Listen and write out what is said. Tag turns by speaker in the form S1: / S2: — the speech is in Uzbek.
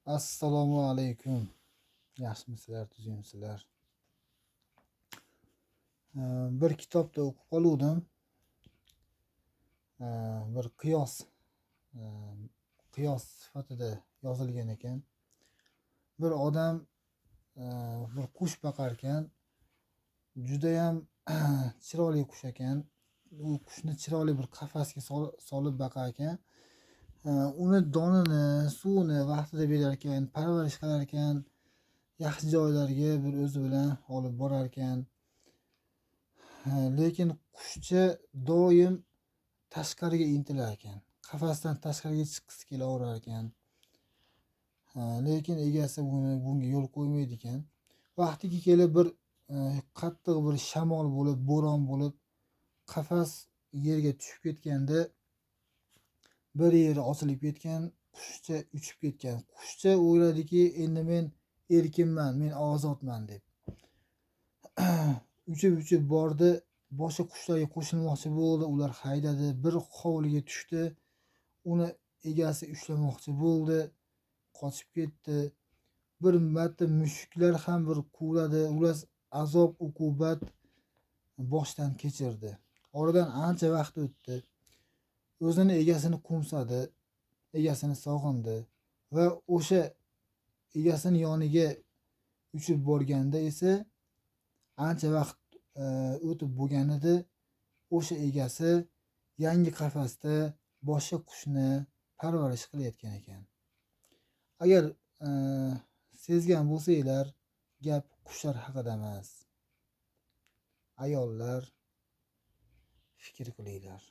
S1: Assalomu alaykum. Yaxshimisizlar, tuzukmisizlar? Bir kitobda o'qib qoluvdim. Bir qiyos sifatida yozilgan ekan. Bir odam bir qush boqar ekan. Judayam chiroyli qush ekan. U qushni chiroyli bir qafasga solib boqar ekan. Uni donini, suvini vaqtida berar ekan, parvarish qilar ekan, yaxshi joylarga bir o'zi bilan olib borar ekan. Lekin qushcha doim tashqariga intilar ekan. Qafasdan tashqariga chiqqisi kelaverar ekan. Lekin egasi bunga yo'l qo'ymaydi ekan. Vaqtiki kelib bir qattiq bir shamol bo'lib, bo'ron bo'lib, qafas yerga tushib ketganda bir yeri ochilib ketgan, qushcha uchib ketgan. Qushcha o'yladiki, endi men erkinman, men ozodman deb. Uchib-uchib bordi, boshqa qushlarga qo'shilmoqchi bo'ldi, ular haydadi, bir hovliga tushdi. Uni egasi ushlamoqchi bo'ldi, qochib ketdi. Bir marta mushuklar ham bir quvladi, ular azob uqubat boshdan kechirdi. Oradan ancha vaqt o'tdi. O'zini egasini qo'msadi, egasini sog'indi va o'sha egasini yoniga uchib borganda esa ancha vaqt o'tib bo'lgan edi. O'sha egasi yangi qafasda boshqa qushni parvarish qilayotgan ekan. Agar sezgan bo'lsanglar, gap qushlar haqida emas. Ayollar, fikr qilinglar.